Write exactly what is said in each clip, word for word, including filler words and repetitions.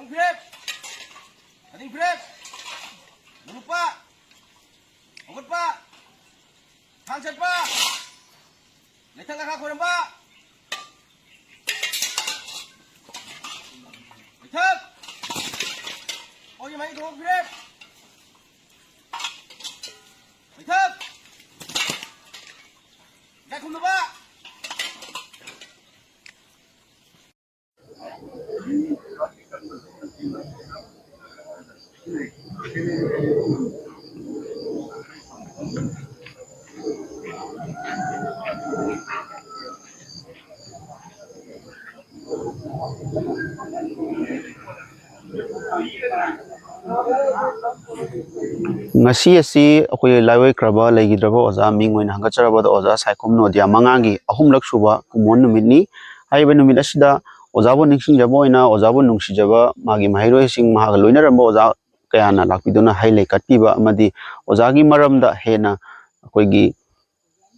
ꯐꯤꯔꯦꯞ, ꯈꯗꯤꯡ ꯐꯤꯔꯦꯞ, ꯅꯨꯄꯥ, ꯍꯧꯒꯠꯄ, ꯊꯥꯡ ꯆꯠꯄ, ꯂꯩꯊꯛ ꯂꯩꯈꯥ ꯈꯣꯏꯔꯝꯕ, ꯂꯩꯊꯛ, ꯑꯣꯏ ꯃꯍꯩ ꯊꯣꯛ ꯐꯤꯔꯦꯞ, ꯂꯩꯊꯛ, ꯏꯀꯥꯏ ꯈꯨꯝꯅꯕ꯫ ꯉꯁꯤ ꯑꯁꯤ ꯑꯩꯈꯣꯏ ꯂꯥꯏꯑꯣꯏꯈ꯭ꯔꯕ, ꯂꯩꯈꯤꯗ꯭ꯔꯕ ꯑꯣꯖꯥ ꯃꯤꯡ ꯑꯣꯏꯅ ꯍꯪꯒꯠꯆꯔꯕꯗ ꯑꯣꯖꯥ ꯁꯥꯏꯈꯣꯝ ꯅꯣꯗꯤꯌꯥ ꯃꯉꯥꯡꯒꯤ ꯑꯍꯨꯝꯂꯛ ꯁꯨꯕ ꯀꯨꯝꯑꯣꯟ ꯅꯨꯃꯤꯠꯅꯤ꯫ ꯍꯥꯏꯔꯤꯕ ꯅꯨꯃꯤꯠ ꯑꯁꯤꯗ ꯑꯣꯖꯥꯕꯨ ꯅꯤꯡꯁꯤꯡꯖꯕ ꯑꯣꯏꯅ, ꯑꯣꯖꯥꯕꯨ ꯅꯨꯡꯁꯤꯖꯕ ꯃꯥꯒꯤ ꯃꯍꯩꯔꯣꯏꯁꯤꯡ, ꯃꯍꯥꯛꯀ ꯂꯣꯏꯅꯔꯝꯕ ꯑꯣꯖꯥ ꯀꯌꯥꯅ ꯂꯥꯛꯄꯤꯗꯨꯅ ꯍꯩ ꯂꯩ ꯀꯠꯄꯤꯕ ꯑꯃꯗꯤ ꯑꯣꯖꯥꯒꯤ ꯃꯔꯝꯗ ꯍꯦꯟꯅ ꯑꯩꯈꯣꯏꯒꯤ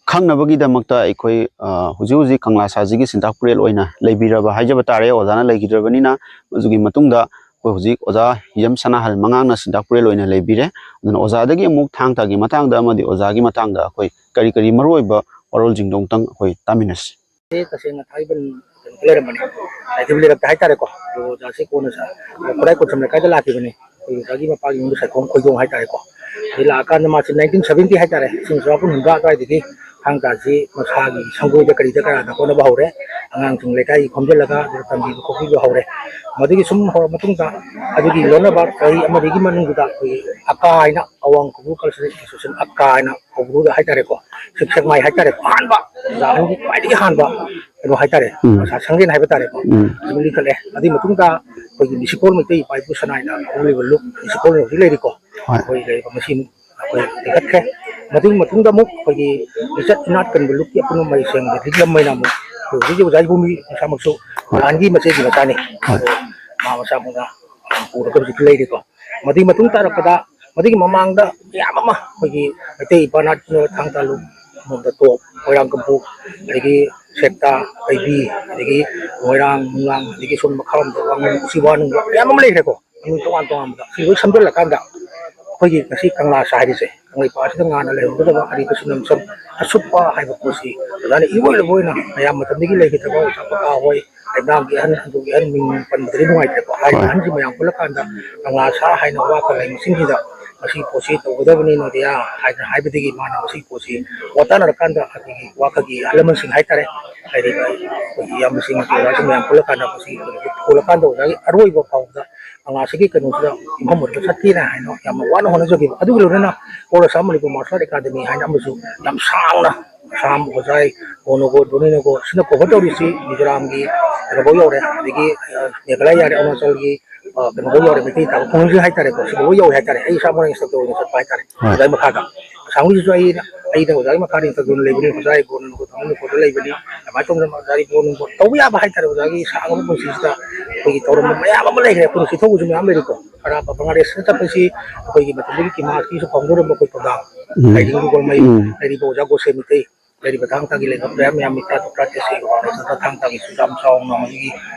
ꯈꯪꯅꯕꯒꯤꯗꯃꯛꯇ ꯑꯩꯈꯣꯏ, ꯑ, ꯍꯧꯖꯤꯛ ꯍꯧꯖꯤꯛ ꯀꯪꯂꯥ ꯁꯥꯁꯤꯒꯤ ꯁꯤꯟꯇꯥꯛ ꯄꯨꯔꯦꯜ ꯑꯣꯏꯅ ꯂꯩꯕꯤꯔꯕ ꯍꯥꯏꯖꯕ ꯇꯥꯔꯦ꯫ ꯑꯣꯖꯥꯅ ꯂꯩꯈꯤꯗ꯭ꯔꯕꯅꯤꯅ, ꯑꯗꯨꯒꯤ ꯃꯇꯨꯡꯗ ꯑꯩꯈꯣꯏ ꯍꯧꯖꯤꯛ ꯑꯣꯖꯥ ꯍꯤꯖꯝ ꯁꯅꯥꯍꯜ ꯃꯉꯥꯡꯅ ꯁꯤꯟꯇꯥꯛ ꯄꯨꯔꯦꯜ ꯑꯣꯏꯅ ꯂꯩꯕꯤꯔꯦ꯫ ꯑꯗꯨꯅ ꯑꯣꯖꯥꯗꯒꯤ ꯑꯃꯨꯛ ꯊꯥꯡ ꯇꯥꯒꯤ ꯃꯇꯥꯡꯗ ꯑꯃꯗꯤ ꯑꯣꯖꯥꯒꯤ ꯃꯇꯥꯡꯗ ꯑꯩꯈꯣꯏ ꯀꯔꯤ ꯀꯔꯤ ꯃꯔꯨꯑꯣꯏꯕ ꯋꯥꯔꯣꯜꯁꯤꯡꯗꯣ ꯑꯃꯨꯛꯇꯪ ꯑꯩꯈꯣꯏ ꯇꯥꯃꯤꯟꯅꯁꯤ꯫ ꯁꯤ ꯇꯁꯦꯡꯅ ꯊꯥꯡꯃꯩꯕꯟ ꯀꯩꯅꯣꯗ ꯂꯩꯔꯝꯕꯅꯦ, ꯂꯥꯏꯊꯤꯕꯝ ꯂꯩꯔꯛꯇ ꯍꯥꯏꯇꯥꯔꯦꯀꯣ꯫ ꯑꯗꯣ ꯑꯣꯖꯥꯁꯦ ꯀꯣꯟꯅ ꯁꯥ-, ꯈꯨꯔꯥꯏ ꯀꯣꯟꯁꯝ ꯂꯩꯀꯥꯏꯗ ꯂꯥꯛꯈꯤꯕꯅꯦ꯫ ꯑꯩꯈꯣꯏ ꯑꯣꯖꯥꯒꯤ ꯃꯄꯥꯒꯤ ꯌꯨꯝꯗ ꯁꯥꯏꯈꯣꯝ ꯈꯣꯏꯗꯣꯡ ꯍꯥꯏꯇꯥꯔꯦꯀꯣ꯫ ꯑꯗꯩ ꯂꯥꯛꯑꯀꯥꯟꯗ ꯃꯥꯁꯦ nineteen seventy ꯍꯥꯏꯇꯥꯔꯦ, ꯂꯤꯁꯤꯡ ꯑꯃ ꯆꯃꯥꯄꯟ ꯍꯨꯝꯗ꯭ꯔꯥ ꯑꯗꯨꯋꯥꯏꯗꯒꯤ ꯊꯥꯡ ꯇꯥꯁꯤ ꯃꯁꯥꯒꯤ ꯁꯪꯒꯣꯏꯗ ꯀꯔꯤꯗ ꯀꯔꯥꯗ ꯍꯣꯠꯅꯕ ꯍꯧꯔꯦ꯫ ꯑꯉꯥꯡꯁꯤꯡ ꯂꯩꯀꯥꯏꯒꯤ ꯈꯣꯝꯖꯤꯜꯂꯒ ꯑꯗꯨꯗ ꯇꯝꯕꯤꯕ ꯈꯣꯠꯄꯤꯕ ꯍꯧꯔꯦ꯫ ꯃꯗꯨꯒꯤ ꯁꯨꯝ ꯍꯧꯔ ꯃꯇꯨꯡꯗ ꯑꯗꯨꯒꯤ ꯂꯣꯟꯅꯕ ꯆꯍꯤ ꯑꯃ ꯑꯅꯤꯒꯤ ꯃꯅꯨꯡꯗꯨꯗ ꯑꯩꯈꯣꯏꯒꯤ ꯑꯀꯥ ꯍꯥꯏꯅ, ꯑꯋꯥꯡ ꯀꯧꯕ꯭ꯔꯨ Cultural Association, ꯑꯀꯥ ꯍꯥꯏꯅ ꯀꯧꯕ꯭ꯔꯨꯗ ꯍꯥꯏꯇꯥꯔꯦꯀꯣ, ꯁꯦꯛꯃꯥꯏ ꯍꯥꯏꯇꯥꯔꯦꯀꯣ, ꯑꯍꯥꯟꯕ ꯑꯣꯖꯥ ꯑꯍꯟꯒꯤ ꯈ꯭ꯋꯥꯏꯗꯒꯤ ꯑꯍꯥꯟꯕ ꯀꯩꯅꯣ ꯍꯥꯏꯇꯥꯔꯦ, ꯎꯝ꯫ ꯑꯣꯖꯥ ꯁꯪꯂꯦꯟ ꯍꯥꯏꯕ ꯇꯥꯔꯦꯀꯣ, ꯎꯝ꯫ ꯑꯗꯨ ꯂꯤꯡꯈꯠꯂꯦ꯫ ꯑꯗꯨꯒꯤ ꯃꯇꯨꯡꯗ ꯑꯩꯈꯣꯏꯒꯤ ꯅꯤꯁꯤꯀꯣꯜ ꯃꯩꯇꯩ ꯏꯄꯥ ꯏꯄꯨ ꯁꯅꯥꯅ ꯍꯧꯔꯤꯕ ꯂꯨꯞ ꯅꯤꯁꯤꯀꯣꯜ ꯍꯧꯖꯤꯛ ꯂꯩꯔꯤꯀꯣ, ꯍꯣꯏ꯫ ꯑꯩꯈꯣꯏ ꯂꯩꯔꯤꯕ ꯃꯁꯤ ꯑꯩꯈꯣꯏ ꯂꯤꯡꯈꯠꯈ꯭ꯔꯦ꯫ ꯃꯗꯨꯒꯤ ꯃꯇꯨꯡꯗ ꯑꯃꯨꯛ ꯑꯩꯈꯣꯏꯒꯤ ꯂꯤꯆꯠ ꯏꯅꯥꯠ ꯀꯟꯕ ꯂꯨꯞꯀꯤ ꯑꯄꯨꯟꯕ ꯃꯍꯩꯁꯪꯗ ꯂꯤꯛꯂꯝ ꯍꯥꯏꯅ ꯑꯃꯨꯛ ꯑꯩꯈꯣꯏ ꯍꯧꯖꯤꯛ ꯑꯣꯖꯥ ꯏꯕꯨꯡꯒꯤ ꯃꯁꯥꯃꯛꯁꯨ ꯍꯣꯏ꯫ ꯑꯍꯟꯒꯤ ꯃꯆꯦꯒꯤ ꯃꯆꯥꯅꯤ꯫ ꯍꯣꯏ꯫ ꯑꯗꯣ ꯃꯥ ꯃꯁꯥꯃꯛꯅ ꯄꯨꯔꯒ ꯍꯧꯖꯤꯛ ꯂꯩꯔꯤꯀꯣ꯫ ꯃꯗꯨꯒꯤ ꯃꯇꯨꯡ ꯇꯥꯔꯛꯄꯗ, ꯃꯗꯨꯒꯤ ꯃꯃꯥꯡꯗ ꯃꯌꯥꯝ ꯑꯃ ꯑꯩꯈꯣꯏꯒꯤ ꯃꯩꯇꯩ ꯏꯄꯥ ꯅꯥꯠꯀꯤ ꯑꯣꯏꯕ ꯊꯥꯡ ꯇꯥ ꯂꯨꯞ, ꯅꯣꯡꯗ ꯇꯣꯞ, ꯃꯣꯏꯔꯥꯡ ꯀꯝꯄꯨ, ꯑꯗꯒꯤ ꯁꯦꯛꯇꯥ, ꯀꯩꯕꯤ, ꯑꯗꯒꯤ ꯃꯣꯏꯔꯥꯡ, ꯅꯨꯡꯂꯥꯡ, ꯑꯗꯒꯤ ꯁꯣꯝ ꯃꯈꯥꯔꯣꯝꯗ ꯋꯥꯉꯨ, ꯎꯆꯤꯋꯥ ꯅꯨꯡꯕ ꯃꯌꯥꯝ ꯑꯃ ꯂꯩꯈ꯭ꯔꯦꯀꯣ꯫ ꯃꯃꯤꯡ ꯇꯣꯉꯥꯟ ꯇꯣꯉꯥꯟꯕꯗ ꯁꯤ ꯂꯣꯏ ꯁꯝꯖꯜꯂꯀꯥꯟꯗ ꯑꯩꯈꯣꯏꯒꯤ ꯉꯁꯤ ꯀꯪꯂꯥ ꯁꯥ ꯍꯥꯏꯔꯤꯁꯦ, ꯀꯪꯂꯩꯄꯥꯛ ꯑꯁꯤꯗ ꯉꯥꯟꯅ ꯂꯩꯔꯝꯒꯗꯕ ꯑꯔꯤꯕ ꯁꯤꯅꯦꯃꯥ ꯁꯛ ꯑꯁꯨꯞꯄ ꯍꯥꯏꯕ ꯄꯣꯠꯁꯤ ꯑꯣꯖꯥꯅ ꯏꯑꯣꯏ ꯂꯣꯏꯅ ꯃꯌꯥꯝ ꯃꯇꯝꯗꯒꯤ ꯂꯩꯈꯤꯗ꯭ꯔꯕ ꯑꯣꯖꯥ ꯄꯀꯥ ꯍꯣꯏ, ꯂꯩꯕꯥꯛꯀꯤ ꯑꯍꯟ, ꯑꯗꯨꯒꯤ ꯑꯍꯟ ꯃꯤꯡ ꯄꯟꯕꯗꯗꯤ ꯅꯨꯡꯉꯥꯏꯇ꯭ꯔꯦꯀꯣ꯫ ꯍꯥꯏꯔꯤꯕ ꯍꯣꯏ꯫ ꯑꯍꯟꯁꯤ ꯃꯌꯥꯝ ꯄꯨꯜꯂꯀꯥꯟꯗ ꯀꯪꯂꯥ ꯁꯥ ꯍꯥꯏꯅ ꯋꯥ ꯈꯔ ꯂꯩ, ꯃꯁꯤꯡꯁꯤꯗ ꯃꯁꯤ ꯄꯣꯠꯁꯤ ꯇꯧꯒꯗꯕꯅꯤ ꯅꯣꯗꯤꯌꯥ ꯍꯥꯏꯅ ꯍꯥꯏꯕꯗꯒꯤ ꯃꯥꯅ ꯃꯁꯤꯒꯤ ꯄꯣꯠꯁꯤ ꯋꯥ ꯇꯥꯅꯔꯀꯥꯟꯗ ꯑꯩꯈꯣꯏꯒꯤ ꯋꯥꯈꯜꯒꯤ ꯑꯍꯜ ꯂꯃꯟꯁꯤꯡ ꯍꯥꯏꯇꯥꯔꯦ, ꯍꯥꯏꯗꯤ ꯑꯩꯈꯣꯏꯒꯤ ꯏꯌꯥꯝꯕꯁꯤꯡ, ꯑꯣꯖꯥꯁꯤꯡ ꯃꯌꯥꯝ ꯄꯨꯜꯂꯀꯥꯟꯗ ꯃꯁꯤ ꯊꯣꯛꯂꯀꯥꯟꯗ ꯑꯣꯖꯥꯒꯤ ꯑꯔꯣꯏꯕ ꯐꯥꯎꯕꯗ ꯀꯪꯂꯥꯁꯤꯒꯤ ꯀꯩꯅꯣꯁꯤꯗ ꯌꯨꯝꯐꯝ ꯑꯣꯏꯔꯒ ꯆꯠꯀꯦꯅ ꯍꯥꯏꯅ ꯌꯥꯝꯅ ꯋꯥꯅ ꯍꯣꯠꯅꯖꯈꯤꯕ꯫ ꯑꯗꯨꯒꯤ ꯂꯣꯏꯅꯅ All Assam Manipur Martial Art Academy ꯍꯥꯏꯅ ꯑꯃꯁꯨ ꯌꯥꯝ ꯁꯥꯡꯅ ꯑꯁꯥꯝ, ꯍꯣꯖꯥꯏ, ꯒꯣꯅꯣꯒꯣ, ꯗꯣꯅꯤꯅꯣꯒꯣ, ꯁꯤꯅ cover ꯇꯧꯔꯤꯁꯤ ꯃꯤꯖꯣꯔꯥꯝꯒꯤ ꯀꯩꯅꯣꯐꯥꯎ ꯌꯧꯔꯦ, ꯑꯗꯒꯤ, ꯑ, ꯃꯦꯘꯥꯂꯌꯥ ꯌꯥꯔꯦ, ꯑꯔꯨꯅꯥꯆꯜꯒꯤ, ꯑ, ꯀꯩꯅꯣꯐꯥꯎ ꯌꯧꯔꯦ, ꯃꯩꯇꯩ ꯇꯥꯕ ꯈꯨꯡꯒꯪꯁꯤꯡ ꯍꯥꯏꯇꯥꯔꯦꯀꯣ, ꯁꯤꯐꯥꯎ ꯌꯧꯔꯦ ꯍꯥꯏꯇꯥꯔꯦ꯫ ꯑꯩ ꯏꯁꯥꯃꯛꯅ instructor ꯑꯣꯏꯅ ꯆꯠꯄ ꯍꯥꯏꯇꯥꯔꯦ, ꯍꯣꯏ꯫ ꯑꯣꯖꯥꯒꯤ ꯃꯈꯥꯗ꯫ ꯑꯁꯥꯝꯒꯤꯁꯤꯁꯨ ꯑꯩꯅ, ꯑꯩꯅ ꯑꯣꯖꯥꯒꯤ ꯃꯈꯥꯗ instructor ꯑꯣꯏꯅ ꯂꯩꯕꯅꯤ, ꯍꯣꯖꯥꯏ, ꯒꯣꯅꯣꯒꯣ, ꯗꯣꯅꯤꯅꯣꯒꯣꯗ ꯂꯩꯕꯅꯤ꯫ ꯑꯗꯨꯃꯥꯏꯅ ꯇꯧꯗꯅ ꯑꯣꯖꯥꯒꯤ ꯒꯣꯅꯣꯒꯣ ꯇꯧꯕ ꯌꯥꯕ ꯍꯥꯏꯇꯥꯔꯦ, ꯑꯣꯖꯥꯒꯤ ꯁꯥꯡꯉꯕ ꯄꯨꯟꯁꯤꯁꯤꯗ ꯑꯩꯈꯣꯏꯒꯤ ꯇꯧꯔꯝꯕ ꯃꯌꯥꯝ ꯑꯃ ꯂꯩꯈ꯭ꯔꯦ꯫ ꯑꯩꯈꯣꯏꯅ ꯆꯤꯊꯧꯕꯁꯨ ꯃꯌꯥꯝ ꯂꯩꯔꯤꯀꯣ꯫ ꯑꯔꯥꯞꯄ ꯕꯪꯒ꯭ꯂꯥꯗꯦꯁꯇ ꯆꯠꯄꯁꯤ ꯑꯩꯈꯣꯏꯒꯤ ꯃꯇꯝꯗꯨꯒꯤ ꯀꯤꯃꯥꯁꯀꯤꯁꯨ founder ꯑꯣꯏꯔꯝꯕ ꯑꯩꯈꯣꯏ ꯄ꯭ꯔꯣꯒ꯭ꯔꯥꯝ ꯎꯝ꯫ ꯍꯥꯏꯗꯤ ꯒꯣꯜꯃꯩ ꯎꯝ꯫ ꯂꯩꯔꯤꯕ ꯑꯣꯖꯥ ꯒꯣꯁꯦ ꯃꯤꯇꯩ ꯂꯩꯔꯤꯕ ꯊꯥꯡ ꯇꯥꯒꯤ ꯂꯩꯕ ꯃꯌꯥꯝ ꯃꯌꯥꯝ ꯃꯤ ꯇꯔꯥ ꯇꯔꯨꯛ ꯇꯔꯥ ꯇꯔꯦꯠꯁꯤ ꯒꯣꯜꯃꯩꯗ ꯊꯥꯡ ꯇꯥꯒꯤꯁꯨ ꯌꯥꯝ ꯆꯥꯎꯅ ꯃꯁꯤꯒꯤ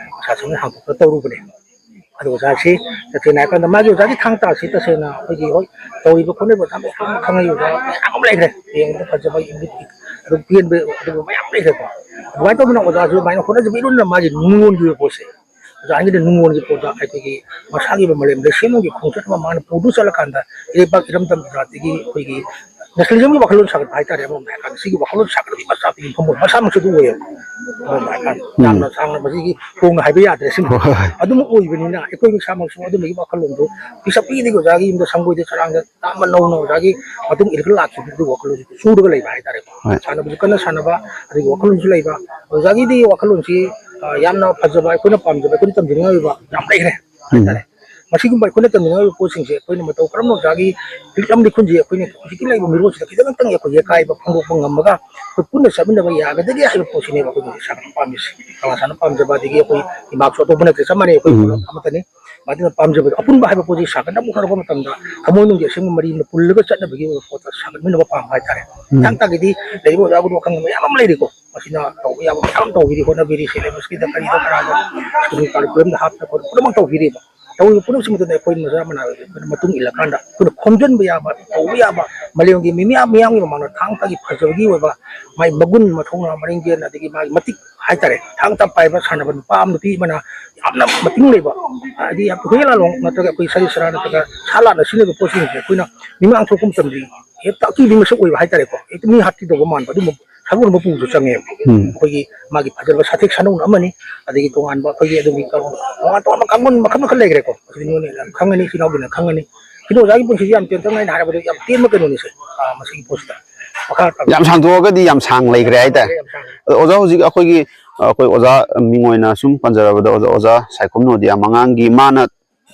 ꯁꯥꯁꯟ ꯍꯥꯡꯗꯣꯛꯇꯅ ꯇꯧꯔꯨꯕꯅꯦ꯫ ꯑꯗꯣ ꯑꯣꯖꯥꯁꯤ ꯇꯁꯦꯡꯅ ꯍꯥꯏꯔꯀꯥꯟꯗ ꯃꯥꯒꯤ ꯑꯣꯖꯥꯒꯤ ꯊꯥꯡ ꯇꯥꯁꯤ ꯇꯁꯦꯡꯅ ꯑꯩꯈꯣꯏꯒꯤ ꯍꯣꯏ ꯇꯧꯔꯤꯕ ꯈꯣꯠꯂꯤꯕ ꯑꯣꯖꯥ ꯃꯌꯥꯝ ꯑꯃ ꯈꯪꯅꯩ, ꯑꯣꯖꯥ ꯃꯌꯥꯝ ꯑꯃ ꯂꯩꯈ꯭ꯔꯦ꯫ ꯌꯦꯡꯕꯗ ꯐꯖꯕ, ꯏꯪꯒꯤꯠꯀꯤ ꯑꯗꯨꯝ ꯄꯦꯟꯕ ꯑꯗꯨꯒꯨꯝꯕ ꯃꯌꯥꯝ ꯂꯩꯈ꯭ꯔꯦꯀꯣ꯫ ꯑꯗꯨꯃꯥꯏꯅ ꯇꯧꯗꯅ ꯑꯣꯖꯥꯁꯨ ꯑꯗꯨꯃꯥꯏꯅ ꯍꯣꯠꯅꯖꯕ ꯏꯔꯨꯅ ꯃꯥꯒꯤ ꯅꯨꯡꯉꯣꯟꯈꯤꯕ ꯄꯣꯠꯁꯦ ꯑꯣꯖꯥꯒꯤꯗꯤ ꯅꯨꯡꯉꯣꯟꯒꯤ ꯄꯣꯠꯇ ꯑꯩꯈꯣꯏꯒꯤ ꯃꯁꯥꯒꯤ ꯑꯃ ꯂꯩꯔꯝꯕꯗ ꯁꯦꯝꯕꯒꯤ ꯈꯣꯡꯆꯠ ꯑꯃ ꯃꯥꯅ ꯄꯨꯗꯨꯅ ꯆꯠꯂꯀꯥꯟꯗ ꯏꯔꯩꯄꯥꯛ ꯏꯔꯝꯗꯝ ꯖꯥꯇꯤꯒꯤ ꯑꯩꯈꯣꯏꯒꯤ nationalismꯒꯤ ꯋꯥꯈꯜꯂꯣꯟ ꯁꯥꯒꯠꯄ ꯍꯥꯏꯇꯥꯔꯦ꯫ ꯑꯃꯔꯣꯝꯗ ꯍꯥꯏꯔꯀꯥꯟꯗ ꯁꯤꯒꯤ ꯋꯥꯈꯜꯂꯣꯟ ꯁꯥꯒꯠꯄꯒꯤ ꯃꯆꯥꯛꯇꯒꯤ ꯌꯨꯝꯐꯝ ꯑꯣꯏ ꯃꯁꯥꯃꯛꯁꯨ ꯑꯗꯨ ꯑꯣꯏꯌꯦꯕ꯫ ꯑꯃꯔꯣꯝꯗ ꯍꯥꯏꯔꯀꯥꯟꯗ ꯎꯝ꯫ ꯌꯥꯝꯅ ꯁꯥꯡꯅ ꯃꯁꯤꯒꯤ ꯍꯣꯡꯅ ꯍꯥꯏꯕ ꯌꯥꯗ꯭ꯔꯦ ꯁꯤꯃ꯫ ꯍꯣꯏ, ꯍꯣꯏ, ꯍꯣꯏ꯫ ꯑꯗꯨꯃꯛ ꯑꯣꯏꯕꯅꯤꯅ ꯑꯩꯈꯣꯏ ꯏꯁꯥꯃꯛꯁꯨ ꯑꯗꯨꯝꯕꯒꯤ ꯋꯥꯈꯜꯂꯣꯟꯗꯨ ꯄꯤꯁꯛ ꯄꯤꯛꯏꯗꯒꯤ ꯑꯣꯖꯥꯒꯤ ꯌꯨꯝꯗ ꯁꯪꯒꯣꯏꯗ ꯆꯔꯥꯡꯗ ꯇꯥꯞꯅ ꯅꯧꯅ ꯑꯣꯖꯥꯒꯤ ꯃꯇꯨꯡ ꯏꯜꯂꯒ ꯂꯥꯛꯈꯤꯕꯗꯨ ꯑꯗꯨꯒꯤ ꯋꯥꯈꯜꯂꯣꯟꯁꯤ ꯁꯨꯔꯒ ꯂꯩꯕ ꯍꯥꯏꯇꯥꯔꯦꯀꯣ꯫ ꯍꯣꯏ꯫ ꯁꯥꯟꯅꯕꯁꯨ ꯀꯟꯅ ꯁꯥꯟꯅꯕ, ꯑꯗꯒꯤ ꯋꯥꯈꯜꯂꯣꯟꯁꯨ ꯂꯩꯕ꯫ ꯑꯣꯖꯥꯒꯤꯗꯤ ꯋꯥꯈꯜꯂꯣꯟꯁꯤ, ꯑ, ꯌꯥꯝꯅ ꯐꯖꯕ, ꯑꯩꯈꯣꯏꯅ ꯄꯥꯝꯖꯕ, ꯑꯩꯈꯣꯏꯅ ꯇꯝꯖꯅꯤꯡꯉꯥꯏ ꯑꯣꯏꯕ ꯌꯥꯝ ꯂꯩꯈ꯭ꯔꯦ ꯎꯝ꯫ ꯍꯥꯏꯇꯥꯔꯦ꯫ ꯃꯁꯤꯒꯨꯝꯕ ꯑꯩꯈꯣꯏꯅ ꯇꯝꯖꯅꯤꯡꯉꯥꯏ ꯑꯣꯏꯕ ꯄꯣꯠꯁꯤꯡꯁꯦ ꯑꯩꯈꯣꯏꯅ ꯃꯇꯧ ꯀꯔꯝꯅ ꯑꯣꯖꯥꯒꯤ ꯂꯤꯛꯂꯝ ꯂꯤꯈꯨꯟꯁꯤ ꯑꯩꯈꯣꯏꯅ ꯍꯧꯖꯤꯛꯀꯤ ꯂꯩꯔꯤꯕ ꯃꯤꯔꯣꯜꯁꯤꯗ ꯈꯤꯇꯪ ꯈꯤꯇꯪ ꯑꯩꯈꯣꯏ ꯑꯀꯥꯏꯕ ꯐꯣꯡꯗꯣꯛꯄ ꯉꯝꯃꯒ ꯑꯩꯈꯣꯏ ꯄꯨꯟꯅ ꯆꯠꯃꯤꯟꯅꯕ ꯌꯥꯒꯗꯒꯦ ꯍꯥꯏꯕ ꯄꯣꯠꯁꯤꯅꯦꯕ ꯑꯩꯈꯣꯏꯅ ꯁꯥꯟꯅꯕ ꯄꯥꯝꯃꯤꯁꯦ꯫ ꯀꯪꯂꯥ ꯁꯥꯟꯅ ꯄꯥꯝꯖꯕ ꯑꯗꯒꯤ ꯑꯩꯈꯣꯏ ꯏꯃꯥꯁꯨ ꯑꯇꯣꯞꯄ ꯅꯠꯇ꯭ꯔꯦ, ꯆꯞ ꯃꯥꯟꯅꯩ, ꯑꯩꯈꯣꯏ ꯎꯝ꯫ ꯄꯨꯂꯞ ꯑꯃꯠꯇꯅꯤ꯫ ꯃꯗꯨꯅ ꯄꯥꯝꯖꯕꯗꯣ, ꯑꯄꯨꯟꯕ ꯍꯥꯏꯕ ꯄꯣꯠꯁꯤ ꯁꯥꯒꯠꯅꯕ ꯍꯣꯠꯅꯔꯛꯄ ꯃꯇꯝꯗ ꯊꯃꯣꯏꯅꯨꯡꯒꯤ ꯑꯁꯦꯡꯕ ꯃꯔꯤ ꯑꯃ ꯄꯨꯜꯂꯒ ꯆꯠꯅꯕꯒꯤ ꯑꯣꯏꯕ ꯄꯣꯠꯇ ꯁꯥꯒꯠꯃꯤꯟꯅꯕ ꯄꯥꯝꯕ ꯍꯥꯏꯇꯥꯔꯦ꯫ ꯎꯝ꯫ ꯃꯊꯪ ꯇꯥꯒꯤꯗꯤ ꯂꯩꯔꯤꯕ ꯑꯣꯖꯥ ꯒꯨꯔꯨ ꯑꯈꯪꯕ ꯃꯌꯥꯝ ꯑꯃ ꯂꯩꯔꯤꯀꯣ꯫ ꯃꯁꯤꯅ ꯇꯧꯕ ꯌꯥꯕ ꯃꯌꯥꯝ ꯇꯧꯕꯤꯔꯤ, ꯍꯣꯠꯅꯕꯤꯔꯤ, ꯁꯦꯂꯦꯕꯁꯀꯤꯗ ꯀꯔꯤꯗ ꯀꯔꯥꯗ ꯁ꯭ꯀꯨꯜꯒꯤ ꯀꯥꯔꯤꯀꯨꯂꯝꯗ ꯍꯥꯞꯇꯅ ꯈꯣꯠꯇꯅ ꯄꯨꯝꯅꯃꯛ ꯇꯧꯕꯤꯔꯤꯕ꯫ ꯇꯧꯔꯤꯕ ꯄꯨꯝꯅꯃꯛꯁꯤꯃ ꯑꯗꯨꯅ ꯑꯩꯈꯣꯏ ꯃꯆꯥ ꯃꯅꯥ ꯑꯣꯏꯕ ꯑꯩꯈꯣꯏꯅ ꯃꯇꯨꯡ ꯏꯜꯂꯀꯥꯟꯗ ꯑꯩꯈꯣꯏꯅ ꯈꯣꯝꯖꯤꯟꯕ ꯌꯥꯕ, ꯇꯧꯕ ꯌꯥꯕ, ꯃꯥꯂꯦꯝꯒꯤ ꯃꯤꯌꯥꯝ ꯃꯤꯌꯥꯝꯒꯤ ꯃꯃꯥꯡꯗ ꯊꯥꯡ ꯇꯥꯒꯤ ꯐꯖꯕꯒꯤ ꯑꯣꯏꯕ ꯃꯥꯒꯤ ꯃꯒꯨꯟ, ꯃꯊꯧꯅꯥ, ꯃꯔꯤꯡꯖꯦꯜ, ꯑꯗꯒꯤ ꯃꯥꯒꯤ ꯃꯇꯤꯛ ꯍꯥꯏꯇꯥꯔꯦ, ꯊꯥꯡ ꯇꯥ ꯄꯥꯏꯕ ꯁꯥꯟꯅꯕ ꯅꯨꯄꯥ ꯑꯃ, ꯅꯨꯄꯤ ꯑꯃꯅ ꯌꯥꯝꯅ ꯃꯇꯤꯡ ꯂꯩꯕ, ꯍꯥꯏꯗꯤ ꯍꯨꯏꯌꯦꯟ ꯂꯥꯂꯣꯡ ꯅꯠꯇ꯭ꯔꯒ ꯑꯩꯈꯣꯏ ꯁꯖꯤꯛ ꯆꯔꯥ ꯅꯠꯇ꯭ꯔꯒ ꯁꯥ ꯂꯥꯟꯅ ꯁꯤꯖꯤꯟꯅꯕ ꯄꯣꯠꯁꯤꯡꯁꯦ ꯑꯩꯈꯣꯏꯅ ꯃꯤꯃꯥꯡ ꯊꯣꯛꯄ ꯃꯇꯝꯗꯗꯤ ꯍꯦꯛꯇ ꯑꯀꯤꯕ ꯃꯁꯛ ꯑꯣꯏꯕ ꯍꯥꯏꯇꯥꯔꯦꯀꯣ, ꯍꯦꯛꯇ ꯃꯤ ꯍꯥꯠꯈꯤꯗꯧꯕ ꯃꯥꯟꯕ ꯑꯗꯨꯝꯕ ꯁꯥꯒꯣꯟꯕ ꯄꯨꯕꯁꯨ ꯆꯪꯉꯦꯕ꯫ ꯎꯝ꯫ ꯑꯩꯈꯣꯏꯒꯤ ꯃꯥꯒꯤ ꯐꯖꯕ ꯁꯥꯊꯦꯛ ꯁꯥꯅꯧꯅ ꯑꯃꯅꯤ, ꯑꯗꯒꯤ ꯇꯣꯉꯥꯟꯕ ꯑꯩꯈꯣꯏꯒꯤ ꯑꯗꯨꯒꯤ ꯀꯩꯅꯣ, ꯇꯣꯉꯥꯟ ꯇꯣꯉꯥꯟꯕ ꯀꯥꯡꯂꯣꯟ ꯃꯈꯜ ꯃꯈꯜ ꯂꯩꯈ꯭ꯔꯦꯀꯣ꯫ ꯑꯗꯨꯗꯤ ꯅꯣꯏꯅ ꯌꯥꯝ ꯈꯪꯉꯅꯤ, ꯏꯆꯤꯟ ꯏꯅꯥꯎꯒꯤꯅ ꯈꯪꯉꯅꯤ꯫ ꯁꯤꯗ ꯑꯣꯖꯥꯒꯤ ꯄꯨꯟꯁꯤꯁꯦ ꯌꯥꯝ ꯇꯦꯟꯇꯛꯅ ꯑꯩꯅ ꯍꯥꯏꯔꯕꯗ ꯌꯥꯝ ꯇꯦꯟꯕ ꯀꯩꯅꯣꯅꯤꯁꯦ, ꯑꯥ, ꯃꯁꯤꯒꯤ ꯄꯣꯠꯁꯤꯗ꯫ ꯃꯈꯥ ꯇꯥꯕꯤꯌꯨ꯫ ꯌꯥꯝ ꯁꯥꯡꯗꯣꯛꯑꯒꯗꯤ ꯌꯥꯝ ꯁꯥꯡ ꯂꯩꯈ꯭ꯔꯦ ꯍꯥꯏꯇꯥꯔꯦ꯫ ꯌꯥꯝ ꯁꯥꯡ꯫ ꯑꯗꯣ ꯑꯣꯖꯥ, ꯍꯧꯖꯤꯛ ꯑꯩꯈꯣꯏꯒꯤ, ꯑꯩꯈꯣꯏ ꯑꯣꯖꯥ ꯃꯤꯡ ꯑꯣꯏꯅ ꯁꯨꯝ ꯄꯟꯖꯔꯕꯗ, ꯑꯣꯖꯥ, ꯑꯣꯖꯥ ꯁꯥꯏꯈꯣꯝ ꯅꯣꯗꯤꯌꯥ ꯃꯉꯥꯡꯒꯤ ꯃꯥꯅ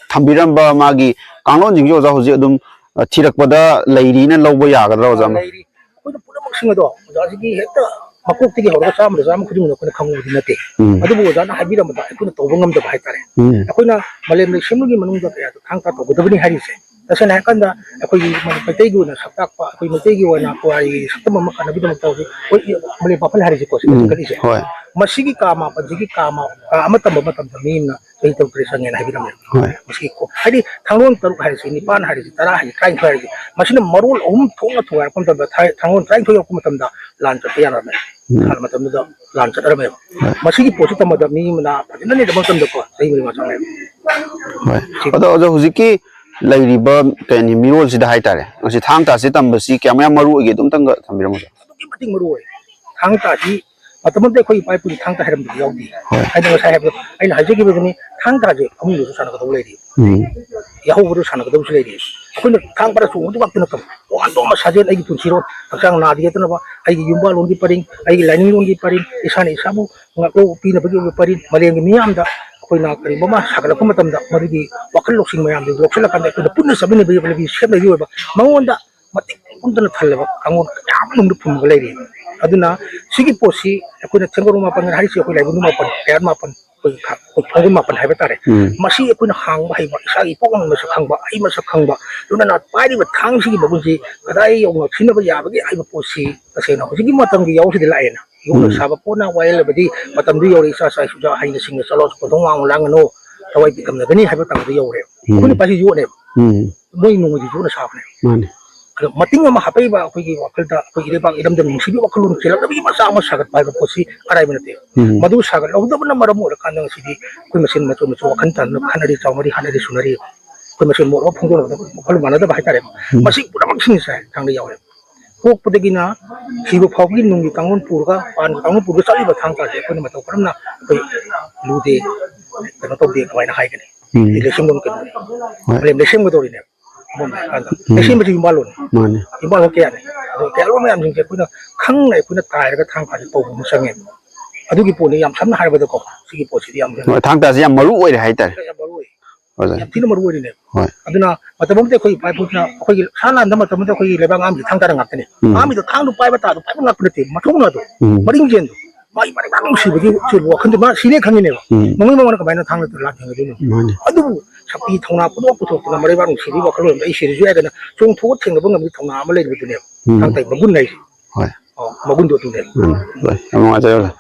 ꯊꯝꯕꯤꯔꯝꯕ ꯃꯥꯒꯤ ꯀꯥꯡꯂꯣꯟꯁꯤꯡꯁꯦ ꯑꯣꯖꯥ ꯍꯧꯖꯤꯛ ꯑꯗꯨꯝ, ꯑ, ꯊꯤꯔꯛꯄꯗ ꯂꯩꯔꯤꯅ ꯂꯧꯕ ꯌꯥꯒꯗ꯭ꯔꯥ, ꯑꯣꯖꯥ? ꯂꯩꯔꯤ꯫ ꯑꯩꯈꯣꯏꯅ ꯄꯨꯝꯅꯃꯛꯁꯤꯡ ꯑꯗꯣ ꯑꯣꯖꯥꯁꯤꯒꯤ ꯍꯦꯛꯇ ꯃꯀꯣꯛꯇꯒꯤ ꯍꯧꯔꯒ ꯆꯥꯝꯃꯗ ꯆꯥꯝꯃ ꯈꯨꯗꯤꯡꯃꯛ ꯑꯩꯈꯣꯏꯅ ꯈꯪꯕꯗꯤ ꯅꯠꯇꯦ꯫ ꯎꯝ꯫ ꯑꯗꯨꯕꯨ ꯑꯣꯖꯥꯅ ꯍꯥꯏꯕꯤꯔꯝꯕꯗ ꯑꯩꯈꯣꯏꯅ ꯇꯧꯕ ꯉꯝꯗꯕ ꯍꯥꯏꯇꯥꯔꯦ꯫ ꯎꯝ꯫ ꯑꯩꯈꯣꯏꯅ ꯃꯥꯂꯦꯝ ꯂꯩꯁꯦꯝꯕꯒꯤ ꯃꯅꯨꯡꯗ ꯀꯌꯥꯗ ꯊꯥꯡ ꯇꯥ ꯇꯧꯒꯗꯕꯅꯤ ꯍꯥꯏꯔꯤꯁꯦ꯫ ꯇꯁꯦꯡꯅ ꯍꯥꯏꯔꯀꯥꯟꯗ ꯑꯩꯈꯣꯏꯒꯤ ꯃꯩꯇꯩꯒꯤ ꯑꯣꯏꯅ ꯁꯛ ꯇꯥꯛꯄ, ꯑꯩꯈꯣꯏ ꯃꯩꯇꯩꯒꯤ ꯑꯣꯏꯅ ꯄꯨꯋꯥꯔꯤꯒꯤ ꯁꯛꯇꯝ ꯑꯃ ꯀꯟꯅꯕꯒꯤꯗꯃꯛꯇ ꯍꯧꯖꯤꯛ ꯑꯩꯈꯣꯏ ꯃꯥꯂꯦꯝ ꯄꯥꯛꯐꯜ ꯍꯥꯏꯔꯤꯁꯦꯀꯣ, ꯁꯤꯗ ꯎꯝ, ꯂꯤꯡꯈꯠꯂꯤꯁꯦ꯫ ꯍꯣꯏ꯫ ꯃꯁꯤꯒꯤ ꯀꯥ ꯃꯥꯄꯟꯁꯤꯒꯤ ꯀꯥ ꯃꯥ-, ꯀꯥ ꯑꯃ ꯇꯝꯕ ꯃꯇꯝꯗ ꯃꯤ ꯑꯃꯅ ꯆꯍꯤ ꯇꯔꯨꯛ ꯇꯔꯦꯠ ꯆꯪꯉꯦꯅ ꯍꯥꯏꯕꯤꯔꯝꯃꯦ꯫ ꯍꯣꯏ꯫ ꯃꯁꯤꯒꯤ ꯀꯣ-, ꯍꯥꯏꯗꯤ ꯊꯥꯡꯂꯣꯟ ꯇꯔꯨꯛ ꯍꯥꯏꯔꯤꯁꯤ, ꯅꯤꯄꯥꯟ ꯍꯥꯏꯔꯤꯁꯤ, ꯇꯔꯥ ꯍꯥꯏꯔꯤꯁꯤ, ꯇꯔꯥꯅꯤꯊꯣꯏ ꯍꯥꯏꯔꯤꯁꯤ, ꯃꯁꯤꯅ ꯃꯔꯣꯜ ꯑꯍꯨꯝ ꯊꯣꯛꯅ ꯊꯨꯒꯥꯏꯔꯛꯄ ꯃꯇꯝꯗ, ꯊꯥ-, ꯊꯥꯡꯂꯣꯟ ꯇꯔꯥꯅꯤꯊꯣꯏ ꯌꯧꯔꯛꯄ ꯃꯇꯝꯗ ꯂꯥꯟ ꯆꯠꯄ ꯌꯥꯔꯝꯃꯦ꯫ ꯎꯝ꯫ ꯍꯥꯟꯅ ꯃꯇꯝꯗꯨꯗ ꯂꯥꯟ ꯆꯠꯅꯔꯝꯃꯦꯕ꯫ ꯍꯣꯏ꯫ ꯃꯁꯤꯒꯤ ꯄꯣꯠꯁꯤ ꯇꯝꯕꯗ ꯃꯤ ꯑꯃꯅ ꯐꯖꯅ ꯂꯩꯅꯕ ꯃꯇꯝꯗꯀꯣ, ꯆꯍꯤ ꯃꯔꯤ ꯃꯉꯥ ꯆꯪꯉꯦꯕ꯫ ꯍꯣꯏ꯫ ꯁꯤ ꯑꯗꯣ ꯑꯣꯖꯥ, ꯍꯧꯖꯤꯛꯀꯤ ꯂꯩꯔꯤꯕ, ꯀꯩ ꯍꯥꯏꯅꯤ, ꯃꯤꯔꯣꯜꯁꯤꯗ ꯍꯥꯏꯇꯥꯔꯦ, ꯃꯁꯤ ꯊꯥꯡ ꯇꯥꯁꯦ ꯇꯝꯕꯁꯤ ꯀꯌꯥꯝ ꯌꯥꯝ ꯃꯔꯨ ꯑꯣꯏꯒꯦ? ꯑꯗꯨꯝꯇꯪꯒ ꯊꯝꯕꯤꯔꯝꯃꯨ, ꯑꯣꯖꯥ꯫ ꯑꯗꯨꯛꯀꯤ ꯃꯇꯤꯛ ꯃꯔꯨ ꯑꯣꯏ꯫ ꯊꯥꯡ ꯇꯥꯁꯤ ꯃꯇꯝ ꯑꯃꯗ ꯑꯩꯈꯣꯏ ꯏꯄꯥ ꯏꯄꯨꯒꯤ ꯊꯥꯡ ꯇꯥ ꯍꯩꯔꯝꯕꯗꯤ ꯌꯥꯎꯗꯦ꯫ ꯍꯣꯏ꯫ ꯑꯩꯅ ꯉꯁꯥꯏ ꯍꯥꯏꯕꯗꯣ, ꯑꯩꯅ ꯍꯥꯏꯖꯈꯤꯕꯗꯨꯅꯤ, ꯊꯥꯡ ꯇꯥꯁꯦ ꯐꯃꯨꯡꯗꯁꯨ ꯁꯥꯟꯅꯒꯗꯧ ꯂꯩꯔꯤ꯫ ꯎꯝ꯫ ꯌꯥꯍꯧꯕꯗ ꯁꯥꯟꯅꯒꯗꯕꯁꯨ ꯂꯩꯔꯤ꯫ ꯑꯩꯈꯣꯏꯅ ꯊꯥꯡ ꯄꯥꯏꯔ ꯆꯣꯡꯕꯗꯨ ꯉꯥꯛꯇ ꯅꯠꯇꯕ, ꯇꯣꯉꯥꯟ ꯇꯣꯉꯥꯟꯕ ꯁꯥꯖꯦꯜ, ꯑꯩꯒꯤ ꯄꯨꯟꯁꯤꯔꯣꯜ, ꯍꯛꯆꯥꯡ ꯅꯥꯗ ꯌꯦꯛꯇꯅꯕ, ꯑꯩꯒꯤ ꯌꯨꯝꯕꯥꯜꯂꯣꯟꯒꯤ ꯄꯔꯤꯡ, ꯑꯩꯒꯤ ꯂꯥꯏꯅꯤꯡꯂꯣꯟꯒꯤ ꯄꯔꯤꯡ, ꯏꯁꯥꯅ ꯏꯁꯥꯕꯨ ꯉꯥꯛꯂꯧ ꯄꯤꯅꯕꯒꯤ ꯑꯣꯏꯕ ꯄꯔꯤꯡ, ꯃꯥꯂꯦꯝꯒꯤ ꯃꯤꯌꯥꯝꯗ ꯑꯩꯈꯣꯏꯅ ꯀꯔꯤꯒꯨꯝꯕ ꯑꯃ ꯁꯥꯒꯠꯂꯛꯄ ꯃꯇꯝꯗ ꯃꯗꯨꯒꯤ ꯋꯥꯈꯜ ꯂꯧꯁꯤꯡ ꯃꯌꯥꯝꯗꯨ ꯂꯧꯁꯤꯜꯂꯀꯥꯟꯗ ꯑꯩꯈꯣꯏꯅ ꯄꯨꯟꯅ ꯆꯠꯃꯤꯟꯅꯕꯒꯤ ꯂꯝꯕꯤ ꯁꯦꯝꯅꯕꯒꯤ ꯑꯣꯏꯕ ꯃꯉꯣꯟꯗ ꯃꯇꯤꯛ ꯄꯨꯝꯗꯅ ꯊꯜꯂꯕ ꯀꯥꯡꯂꯣꯟ ꯀꯌꯥ ꯑꯃ ꯃꯅꯨꯡꯗ ꯐꯨꯝꯃꯒ ꯂꯩꯔꯤ꯫ ꯑꯗꯨꯅ ꯁꯤꯒꯤ ꯄꯣꯠꯁꯤ ꯑꯩꯈꯣꯏꯅ ꯊꯦꯡꯒꯣꯜ ꯃꯥꯄꯟ ꯍꯥꯏꯔꯤꯁꯤ ꯑꯩꯈꯣꯏ ꯂꯥꯏꯕꯨꯡ ꯃꯥꯄꯟ, ꯀꯌꯥꯠ ꯃꯥꯄꯟ, ꯑꯩꯈꯣꯏꯒꯤ ꯈ-, ꯑꯩꯈꯣꯏ ꯐꯥꯡꯖꯤꯟ ꯃꯥꯄꯟ ꯍꯥꯏꯕ ꯇꯥꯔꯦ꯫ ꯎꯝ꯫ ꯃꯁꯤ ꯑꯩꯈꯣꯏꯅ ꯍꯥꯡꯕ ꯍꯩꯕ, ꯏꯁꯥꯒꯤ ꯏꯄꯣꯛ ꯅꯨꯃꯤꯠ ꯃꯁꯛ ꯈꯪꯕ, ꯑꯩ ꯃꯁꯛ ꯈꯪꯕ, ꯂꯣꯏꯅꯅ ꯄꯥꯏꯔꯤꯕ ꯊꯥꯡꯁꯤꯒꯤ ꯃꯒꯨꯟꯁꯤ ꯀꯗꯥꯏ ꯌꯧꯅ ꯁꯤꯖꯤꯟꯅꯕ ꯌꯥꯕꯒꯦ ꯍꯥꯏꯕ ꯄꯣꯠꯁꯤ ꯇꯁꯦꯡꯅ ꯍꯧꯖꯤꯛꯀꯤ ꯃꯇꯝꯒꯤ ꯌꯥꯎꯁꯤꯗ ꯂꯥꯛꯑꯦꯅ꯫ ꯌꯣꯠꯅ ꯎꯝ꯫ ꯁꯥꯕ ꯄꯣꯠꯅ ꯋꯥꯌꯦꯜꯂꯕꯗꯤ ꯃꯇꯝꯗꯨ ꯌꯧꯔꯛꯏ, ꯏꯆꯥ ꯏꯆꯥ ꯏꯁꯨ ꯍꯩꯅ ꯁꯤꯡꯅ ꯆꯠꯂꯣ, ꯀꯣꯟꯊꯣꯡ ꯋꯥꯡꯃ ꯂꯥꯡꯒꯅꯨ, ꯊꯋꯥꯏ ꯄꯤꯛꯂꯝꯂꯒꯅꯤ ꯍꯥꯏꯕ ꯃꯇꯝꯗꯨ ꯌꯧꯔꯦ꯫ ꯎꯝ꯫ ꯑꯩꯈꯣꯏꯅ ꯄꯥꯏꯁꯤ ꯌꯣꯠꯅꯦꯕ꯫ ꯎꯝ꯫ ꯃꯣꯏ ꯅꯣꯡꯃꯩꯗꯤ ꯌꯣꯠꯅ ꯁꯥꯕꯅꯦ꯫ ꯃꯥꯅꯦ꯫ ꯑꯗꯣ ꯃꯇꯤꯡ ꯑꯃ ꯍꯥꯞꯄꯛꯏꯕ ꯑꯩꯈꯣꯏꯒꯤ ꯋꯥꯈꯜꯗ, ꯑꯩꯈꯣꯏ ꯏꯔꯩꯄꯥꯛ ꯏꯔꯝꯗꯝ ꯅꯨꯡꯁꯤꯕꯒꯤ ꯋꯥꯈꯜꯂꯣꯟ ꯆꯦꯜꯂꯛꯅꯕꯒꯤ ꯃꯆꯥꯛ ꯑꯃ ꯁꯥꯒꯠꯄ ꯍꯥꯏꯕ ꯄꯣꯠꯁꯤ ꯑꯔꯥꯏꯕ ꯅꯠꯇꯦ꯫ ꯎꯝ꯫ ꯃꯗꯨ ꯁꯥꯒꯠꯍꯧꯗꯕꯅ ꯃꯔꯝ ꯑꯣꯏꯔꯀꯥꯟꯗ ꯉꯁꯤꯗꯤ ꯑꯩꯈꯣꯏ ꯃꯁꯦꯟ ꯃꯆꯨ ꯃꯆꯨ ꯋꯥꯈꯜ ꯇꯥꯗꯅ ꯈꯠꯅꯔꯤ ꯆꯥꯎꯅꯔꯤ ꯍꯥꯠꯅꯔꯤ ꯁꯨꯅꯔꯤ꯫ ꯑꯩꯈꯣꯏ ꯃꯁꯦꯟ ꯃꯣꯠ ꯑꯃ ꯐꯣꯡꯗꯣꯛꯅꯕꯗ ꯋꯥꯈꯜ ꯃꯥꯟꯅꯗꯕ ꯍꯥꯏꯇꯥꯔꯦ꯫ ꯎꯝ꯫ ꯃꯁꯤ ꯄꯨꯝꯅꯃꯛꯁꯤꯡꯁꯦ ꯊꯥꯡꯗ ꯌꯥꯎꯔꯦ꯫ ꯄꯣꯛꯄꯗꯒꯤꯅ ꯁꯤꯕ ꯐꯥꯎꯕꯒꯤ ꯅꯨꯡꯒꯤ ꯀꯥꯡꯂꯣꯟ ꯄꯨꯔꯒ, ꯄꯥꯟꯒꯤ ꯀꯥꯡꯂꯣꯟ ꯄꯨꯔꯒ ꯆꯠꯂꯤꯕ ꯊꯥꯡ ꯇꯥꯁꯦ ꯑꯩꯈꯣꯏꯅ ꯃꯇꯧ ꯀꯔꯝꯅ ꯑꯩꯈꯣꯏ ꯂꯨꯗꯦ, ꯀꯩꯅꯣ ꯇꯧꯗꯦ, ꯀꯃꯥꯏꯅ ꯍꯥꯏꯒꯅꯤ? ꯎꯝ꯫ ꯂꯦꯡꯁꯦꯝꯕ ꯀꯩꯅꯣ, ꯍꯣꯏ꯫ ꯃꯥꯂꯦꯝ ꯂꯦꯡꯁꯦꯝꯒꯗꯧꯔꯤꯅꯦ꯫ ꯑꯃꯔꯣꯝꯗ ꯍꯥꯏꯔꯀꯥꯟꯗ꯫ ꯎꯝ꯫ ꯂꯦꯡꯁꯦꯝꯕꯁꯤ ꯌꯨꯝꯕꯥꯜꯂꯣꯟꯅꯤ꯫ ꯃꯥꯅꯦ꯫ ꯌꯨꯝꯕꯥꯜꯂꯣꯟ ꯀꯌꯥꯅꯤ? ꯑꯗꯣ ꯀꯌꯥꯂꯣꯟ ꯃꯌꯥꯝꯁꯤꯡꯁꯦ ꯑꯩꯈꯣꯏꯅ ꯈꯪꯅ ꯑꯩꯈꯣꯏꯅ ꯇꯥꯏꯔꯒ ꯊꯥꯡ ꯇꯥꯁꯦ ꯇꯧꯕ ꯑꯃ ꯆꯪꯉꯦ꯫ ꯑꯗꯨꯒꯤ ꯄꯣꯠꯅꯤ ꯌꯥꯝ ꯁꯝꯅ ꯍꯥꯏꯔꯕꯗꯀꯣ, ꯁꯤꯒꯤ ꯄꯣꯠꯁꯤꯗꯤ ꯌꯥꯝ ꯍꯦꯟꯅ ꯍꯣꯏ, ꯊꯥꯡ ꯇꯥꯁꯦ ꯌꯥꯝ ꯃꯔꯨ ꯑꯣꯏꯔꯦ ꯍꯥꯏꯇꯥꯔꯦ꯫ ꯌꯥꯝ ꯃꯔꯨ ꯑꯣꯏ꯫ ꯑꯣꯖꯥ꯫ ꯌꯥꯝ ꯊꯤꯅ ꯃꯔꯨ ꯑꯣꯏꯔꯤꯅꯦ꯫ ꯍꯣꯏ꯫ ꯑꯗꯨꯅ ꯃꯇꯝ ꯑꯃꯗ ꯑꯩꯈꯣꯏ ꯏꯄꯥ ꯏꯄꯨꯁꯤꯅ ꯑꯩꯈꯣꯏꯒꯤ ꯁꯥ ꯂꯥꯟꯗ ꯃꯇꯝ ꯑꯃꯗ ꯑꯩꯈꯣꯏꯒꯤ ꯂꯩꯕꯥꯛ ꯉꯥꯛꯑꯝꯃꯤꯁꯦ ꯊꯥꯡ ꯇꯥꯔ ꯉꯥꯛꯇꯅꯦ꯫ ꯎꯝ꯫ ꯉꯥꯛꯑꯝꯃꯤꯗꯣ ꯊꯥꯡꯗꯣ ꯄꯥꯏꯕ ꯇꯥꯗꯣ ꯄꯥꯏꯕ ꯉꯥꯛꯄ ꯅꯠꯇꯦ, ꯃꯊꯧꯅꯥꯗꯣ, ꯎꯝ꯫ ꯃꯔꯤꯡꯖꯦꯜꯗꯣ, ꯃꯥꯒꯤ ꯃꯔꯩꯕꯥꯛ ꯅꯨꯡꯁꯤꯕꯒꯤ ꯆꯦꯜꯂꯨ ꯋꯥꯈꯜꯗꯣ ꯃꯥ ꯁꯤꯅꯦ ꯈꯪꯉꯤꯅꯦꯕ꯫ ꯎꯝ꯫ ꯅꯣꯡꯃꯩ ꯃꯉꯣꯟꯗ ꯀꯃꯥꯏꯅ ꯊꯥꯡꯅ ꯂꯥꯟ ꯊꯦꯡꯅꯗꯣꯏꯅꯣ? ꯃꯥꯅꯦ꯫ ꯑꯗꯨꯕꯨ ꯁꯛꯇꯤ ꯊꯧꯅꯥ ꯄꯨꯊꯣꯛ ꯄꯨꯊꯣꯛꯇꯅ ꯃꯔꯩꯕꯥꯛ ꯅꯨꯡꯁꯤꯕꯒꯤ ꯋꯥꯈꯜꯂꯣꯟꯗ ꯑꯩ ꯁꯤꯔꯁꯨ ꯌꯥꯏꯗꯅ ꯆꯣꯡꯊꯣꯛꯑ ꯊꯦꯡꯅꯕ ꯉꯝꯕꯒꯤ ꯊꯧꯅꯥ ꯑꯃ ꯂꯩꯔꯤꯕꯗꯨꯅꯦꯕ꯫ ꯎꯝ꯫ ꯊꯥꯡ ꯇꯥꯒꯤ ꯃꯒꯨꯟ ꯍꯥꯏꯁꯦ꯫ ꯍꯣꯏ꯫ ꯑꯣ, ꯃꯒꯨꯟꯗꯣ ꯑꯗꯨꯅꯦꯕ꯫ ꯎꯝ꯫ ꯍꯣꯏ꯫ ꯌꯥꯝ ꯅꯨꯡꯉꯥꯏꯖꯔꯦ ꯑꯣꯖꯥ꯫